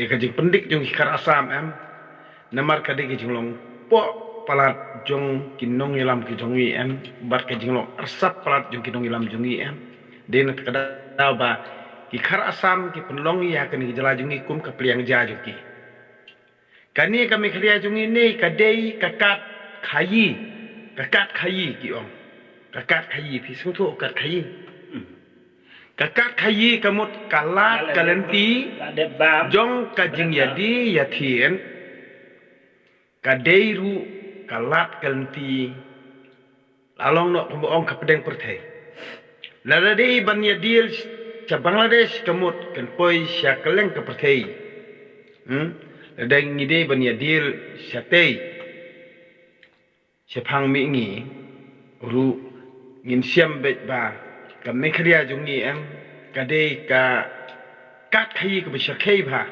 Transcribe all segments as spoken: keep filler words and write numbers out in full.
ka jingpyndik jong ki khar Assam em, namar ka dei ka jinglong poh palat jong ki nongïalam ki jong ngi em, bad ka jinglong arsap palat jong ki nongïalam jong ngi em. Dei na ka daw ba ki khar Assam ki pynlong ïa kane ka jylla jong ngi kum ka pliang ja jong ki. Kane ka Meghalaya jong ngi ne ka dei ka kat khaïi, ka kat khaïi ki ong. Ka kat khaïi, phi sngewthuh kat khaïi. Ka kat khaïi ka mut ka lad ka lynti jong ka jingïadie ïathied, ka dei ruh ka lad ka lynti la long noh kumba ong ka pdeng pyrthei. Lada dei ban ïadie sha Bangladesh ka mut kan poi sha kylleng ka pyrthei. Hmm? Lada ngi dei ban ïadie shatei, shaphang mihngi ruh ngin shem beit ba ka Meghalaya jong ngi em, ka dei ka kat khaïi kaba shyrkhei bha.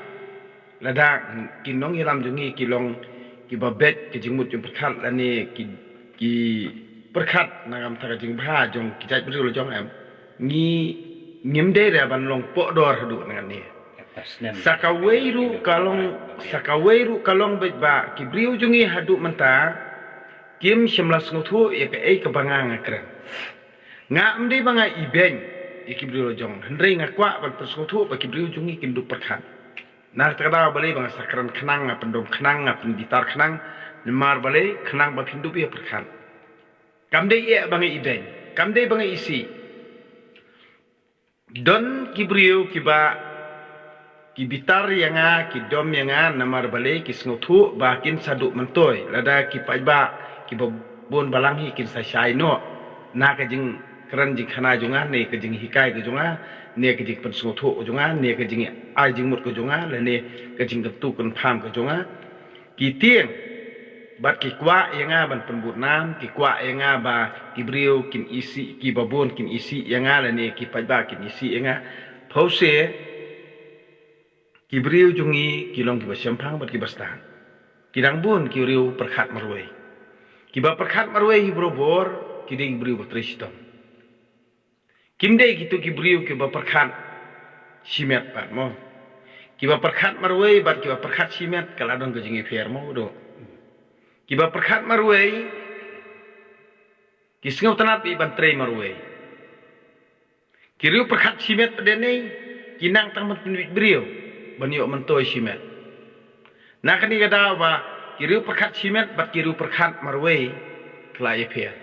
Lada ki nongïalam jong ngi ki long kiba beit ka jingmut jingpyrkhat lane ki, ki pyrkhat na ka bynta ka jingbha jong ki jait briew la jong em, ngi ngim dei re ban long pohdor haduh nangne. Sa kawei ruh ka long, sa kawei ruh ka long beit ba ki briew jong ngi haduh mynta kim shym la sngewthuh ïa kaei kaba nga nga kren. Nga ym dei ba nga ibeiñ ïa ki briew la jong, hynrei nga kwah ban pynsngewthuh ba ki briew jong ngi kin dup pyrkhat. Na kata ka daw balei ba nga sa kren khnang, nga pyndom khnang, nga pynbitar khnang, namar balei khnang ba phin dup ïa pyrkhat. Kam dei ïa ba nga ibeiñ, kam dei ba nga isih. Don ki briew kiba ki bitar ïa nga, ki dom ïa nga, namar balei ki sngewthuh ba kin sa duh myntoi lada ki paidbah kiba bun balang hi kin sa shai noh na ka jingkren jingkhana jong nga, ne ka jinghikai ka jong nga, ne ka jingpynsngewthuh ka jong nga, ne ka jingai jingmut ka jong nga, lane ka jingkyntu kynpham ka jong nga. Ki tieng bad ki kwah ïa nga ban pynbud nam, ki kwah ïa nga ba ki briew kin isih, kiba bun kin isih ïa nga lane ki paidbah kin isih ïa nga. Phewse ki briew jong ngi ki long kiba shemphang bad kiba stad. Ki dang bun ki briew pyrkhat marwei. Kiba pyrkhat marwei hi barabor ki dei ki briew ba trei shitom. Kim dei kito ki briew kiba pyrkhat shimet pat mo. Kiba pyrkhat marwei bad kiba pyrkhat shimet ka la don ka jingïapher mo, doh. Kiba pyrkhat marwei ki sngewtynnat beit ban trei marwei. Ki briew pyrkhat shimet pat de nei ki nang tang ban pynbeit briew ban ïoh myntoi shimet. Na kane ka daw ba ki briew pyrkhat shimet bad ki briew pyrkhat marwei ka la ïapher.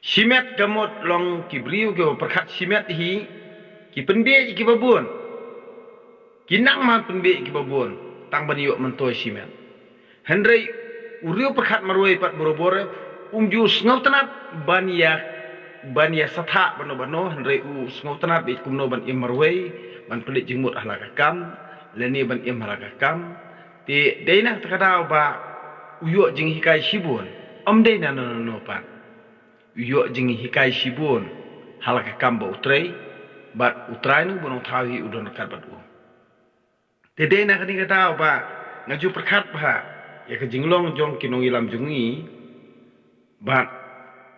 Shimet ka mut long ki briew kiba pyrkhat shimet hi ki pynbeit ïa kiba bun. Ki nang man pynbeit ïa kiba bun tang ban ïoh myntoi shimet. Hynrei u briew pyrkhat marwei pat barabor um ju sngewtynnat ban ïa, ban ïa sathah bano bano, hynrei u sngewtynnat beit kumno ban im marwei, ban pynleit jingmut ha la ka kam lane ban im ha la ka kam. Te dei na kata ka daw ba u ïoh jinghikai shibun, ym dei na no no no pat. U ïoh jinghikai shibun ha la ka kam ba u trei, bad U Trai Nongbuh Nongthaw hi u don ryngkat bad u. Te dei na kane ka daw ba nga ju pyrkhat bha ïa ka jinglong jong ki nongïalam jong ngi, bad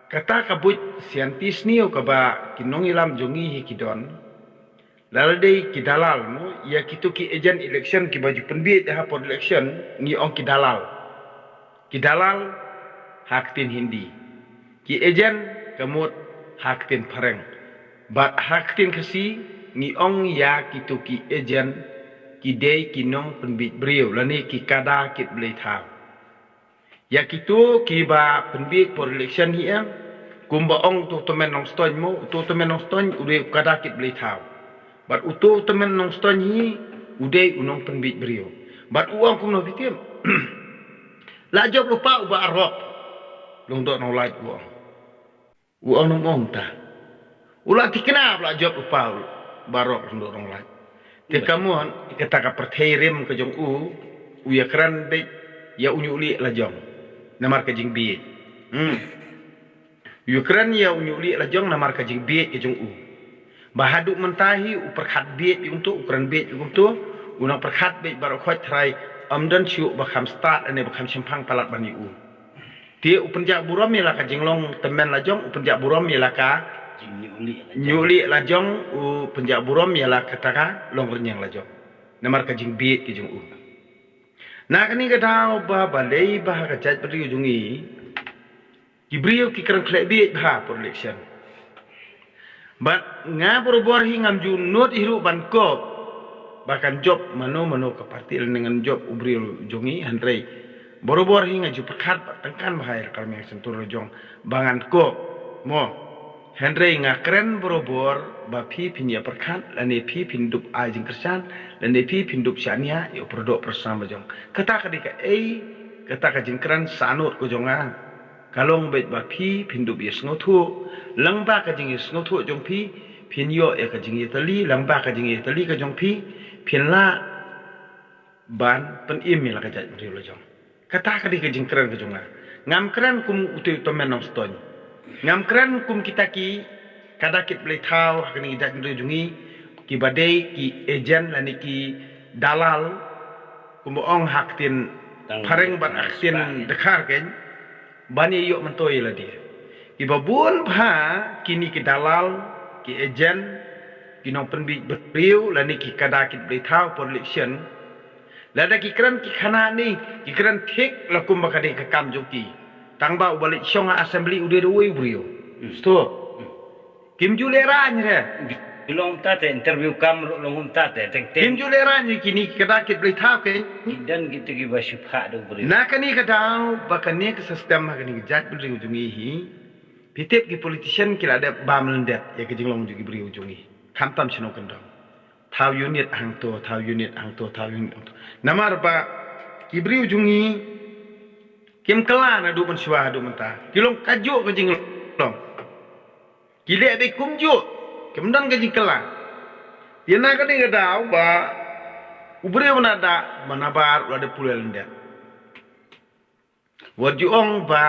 kata ka buit scientist ne kaba ki nongïalam jong ngi hi ki don. Lada dei ki dalal mo, ïa kito ki agent election kiba ju pynbeit ha por election ngi ong ki dalal. Ki dalal ha ktien Hindi. Ki agent ka mut ha ktien phareng. Bad ha ktien Khasi ngi ong ïa kito ki agent ki dei ki nongpynbeit briew lane ki kada kit blei thaw. Ïa kito kiba pynbeit por election hi em, kumba ong uto u tymmen Nongstoiñ mo, uto u tymmen Nongstoiñ u dei u kada kit blei thaw. Bad uto u tymmen Nongstoiñ hi u dei u nongpynbeit briew. Bad u ong kumno phi tip? La jop lypa u Bah Arok Lyngdoh Nonglait, u ong. U ong nym ong ta. U la thikna ba la jop lypa u Bah Arok Lyngdoh Nonglait. Te ka mon, kata ka pyrthei rim ka jong u, u ïakren beit ïa u Ñiuhlieh Lajong namar ka jingbieit. Hmm. U ïakren ïa u Ñiuhlieh Lajong namar ka jingbieit ka jong u. Ba haduh mynta hi u pyrkhat bieit ïa kumto, u kren bieit ïa kumto, u nang pyrkhat beit baroh khoit, tharai ym don shuh ba kham stad ne ba kham shemphang palat ban ïa u. Te u pynjah burom ïa la ka jinglong tymmen Lajong, u pynjah burom ïa la ka Jingñiuhlieh Lajong. Ñiuhlieh Lajong, u pynjah burom ïa la kata ka longrynïeng Lajong. Namar ka jingbieit ka jong u. Na kane ka daw ba balei ba ha ka jaitbynriew jong ngi ki briew ki kren khleh bieit bha por election. Bad nga barabor hi ngam ju nud hi ruh ban kop ba kan jop mano mano ka parti lane ngan jop u briew jong ngi, hynrei barabor hi nga ju pyrkhat bad tyngkan bha ïa ka rmiang shyntur la jong ba ngan kop mo. Hynrei nga kren barabor ba phi phin ïa pyrkhat lane phi phin dup ai jingkyrshan lane phi phin dup shaniah ïa u pyrdoh pyrsam la jong. Kata ka dei kaei? Kata ka jingkren sahnud ka jong nga ka long beit ba phi phin dup ïa sngewthuh. Lyngba ka jingïa sngewthuh jong phi phin ïoh ïa ka jingïatylli, lyngba ka jingïatylli ka jong phi phin lah ban pynim ïa la ka jaitbynriew la jong. Kata ka dei ka jingkren ka jong nga. Ngam kren kum utei u tymmen Nongstoiñ. Ngam kren kum kita ki kada kit blei thaw ha kane ka jaitbynriew jong ngi kiba dei ki agent lane ki dalal kumba ong ha ktien phareng bad ha ktien dkhar kein. Ban ïa ïoh myntoi ïa lade. Kiba bun bha kine ki dalal, ki agent, ki nongpynbiej briew lane ki kada kit blei thaw por election. Lada ki kren ki khana ni ki kren thik la kumba ka dei ka kam jong ki. Tang ba uba leit shong ha assembly u dei da uwei u briew. Sto. Kim ju leh rang re. Long ta te interview kam long um ta te teng teng. Kim ju leh rang ni kini ki kada kit blei thaw ke. Ki don ki tu ki ba shu phah da u briew. Na kani ka daw ba kani ka system ha kani ka jaitbynriew jong ngi hi. Phi tip ki politician ki la dep bam lyndet ïa ka jinglong jong ki briew jong ngi. Khamtam shano kyndong. Thaw unit hangto, thaw unit hangto, thaw unit hangto. Namar ba ki briew jong ngi kim kylla naduh mynshuwa haduh mynta. Ki long kajuh ka jinglong. Ki leh beit kumjuh. Kim don ka jingkylla. Te na kani ka daw ba u briew na da ba nabar u la dep pule lyndet. Wat ju ong ba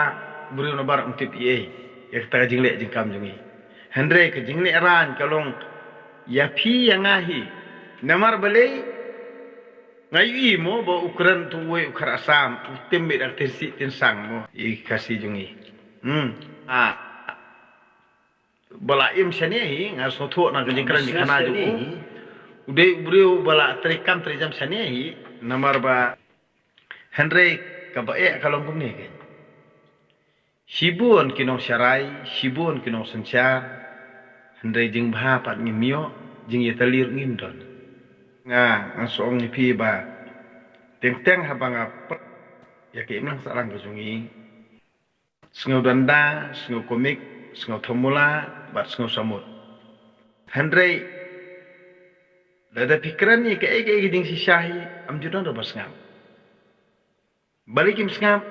u briew nabar um tip ei ei ïa kata ka jingleh jingkam jong ngi. Hynrei ka jingleh rang ka long ïa phi ïa nga hi. Namar balei? Nga ïohi mo ba u kren tu uwei u khar Assam u tim beit da ka tinsih tinsang mo ïa ki Khasi jong ngi. Hmm. Ah. Ba la im shane hi, nga sngewthuh na ka jingkren jingkhana jong u. U dei u briew ba la trei kam trei jam shane hi. Namar ba hynrei kaba eh ka long kumne kein. Shibun ki nongsharai, shibun ki nongsynshar. Hynrei jingbha pat ngim ïoh, jingïatylli ruh ngim don. Nga, nga shu ong ïa phi ba teng teng haba nga peit ïa ka imlang sahlang ka jong ngi. Sngew danda, sngew komik, sngew thomula bad sngew samut. Hynrei lada phi kren ïa kaei kaei ka jingshisha hi, ym ju don ruh ba sngap. Balei kim sngap?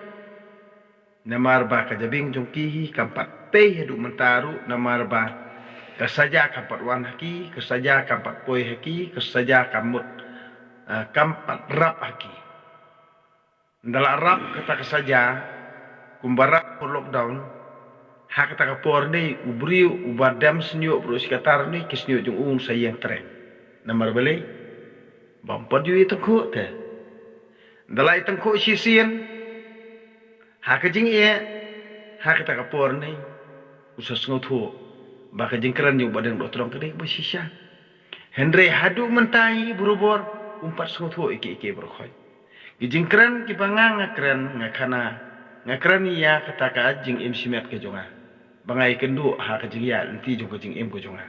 Namar ba ka jabieng jong ki hi kam pat pei haduh mynta ruh, namar ba ka saja kam pat wan ha ki, ka saja kam pat poi ha ki, ka saja kam mut, ah, kam pat rap ha ki. Nda la rap kata ka saja kumba rap por lockdown. Ha kata ka por ni u briew uba dem sniuh briew shi katar ni ki sniuh jong u sa ïeng treng. Namar balei? Bam pat ju i tyngkhuh te. Nda la i tyngkhuh shisien ha ka jingeh ha kata ka por ni u sa sngewthuh ba ka jingkren jong u ba dang doh trong ka dei ba shisha. Hynrei haduh mynta hi barabor um pat sngewthuh ïa ki ïa ki baroh khoit. Ki jingkren kiba nga nga kren nga khana nga kren ïa kata ka jingim shimet ka jong nga ba nga ïakynduh ha ka jingïaid lynti jong ka jingim ka jong nga.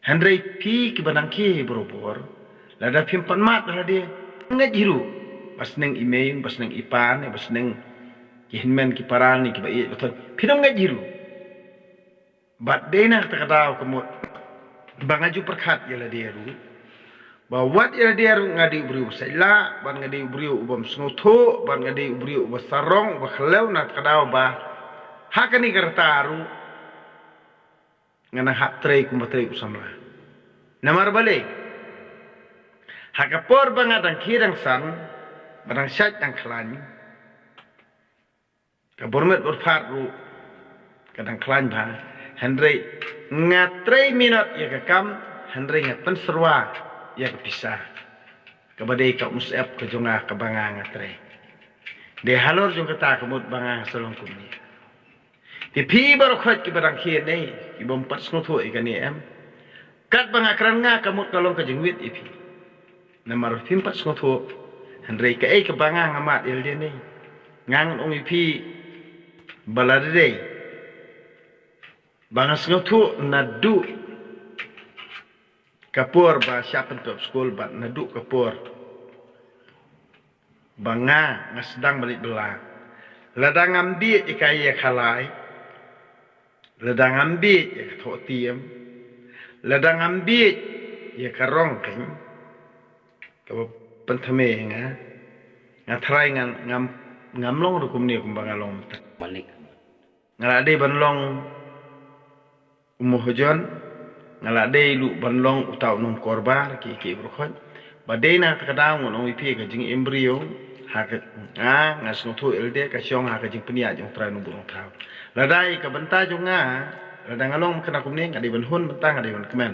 Hynrei phi kiba nang khie barabor lada phim pat mad lade ngeit hi ruh ba sneng i mei ba sneng i pa ne ba sneng ki hynmen ki para ne kiba ïeit ba thoi phi nang ngeit hi ruh. Bad dei na kata ka daw ka mut ba nga ju pyrkhat ïa lade ruh ba wat ïa lade ruh nga dei u briew uba sait lah bad nga dei u briew uba sngewthuh bad nga dei u briew uba sarong uba khlem na kata ka daw ba ha kani ka rta ruh nga nang hap trei kumba trei u samla. Namar balei? Ha ka por ba nga dang khie dang san ba dang shait dang khlaiñ ka bor met bor phad ruh ka dang khlaiñ bha. Hynrei nga trei minot ïa ka kam hynrei nga pynsyrwa ïa ka pisa kaba dei ka umsyep ka jong nga kaba nga nga trei. Dei halor jong kata ka mut ba nga nga sa long kumne. Te phi baroh khoit kiba dang khie ne kiba ym pat sngewthuh ïa kane em. Katba nga kren nga ka mut ka long ka jingwit ïa phi. Namar phim pat sngewthuh. Hynrei kaei kaba nga nga mad ïa lade ne, nga ngan ong ïa phi ba lada dei ba nga sngewthuh naduh ka por ba shah pynpep skul bad naduh ka por ba nga nga sdang ba leit bylla. Lada ngam bieit ïa ka ïa ka lai, lada ngam bieit ïa ka thoh tiem, lada ngam bieit ïa ka rong keiñ, kaba pynthame nga, nga tharai ngam ngam long ruh kumne kumba nga long mynta. Malik. Nga la dei ban long u mohajon, nga la dei ruh ban long uta u nongkorbar ki ki brkhot. Ba dei na kata ka daw ngan ong ïa phi ka jingim briew ha ka, nga nga sngewthuh ïa lade ka shong ha ka jingpynïaid jong U Trai Nongbuh Nongthaw. Lada ïa ka bynta jong nga, lada nga long kane kumne, nga dei ban hun bynta, nga dei ban kmen.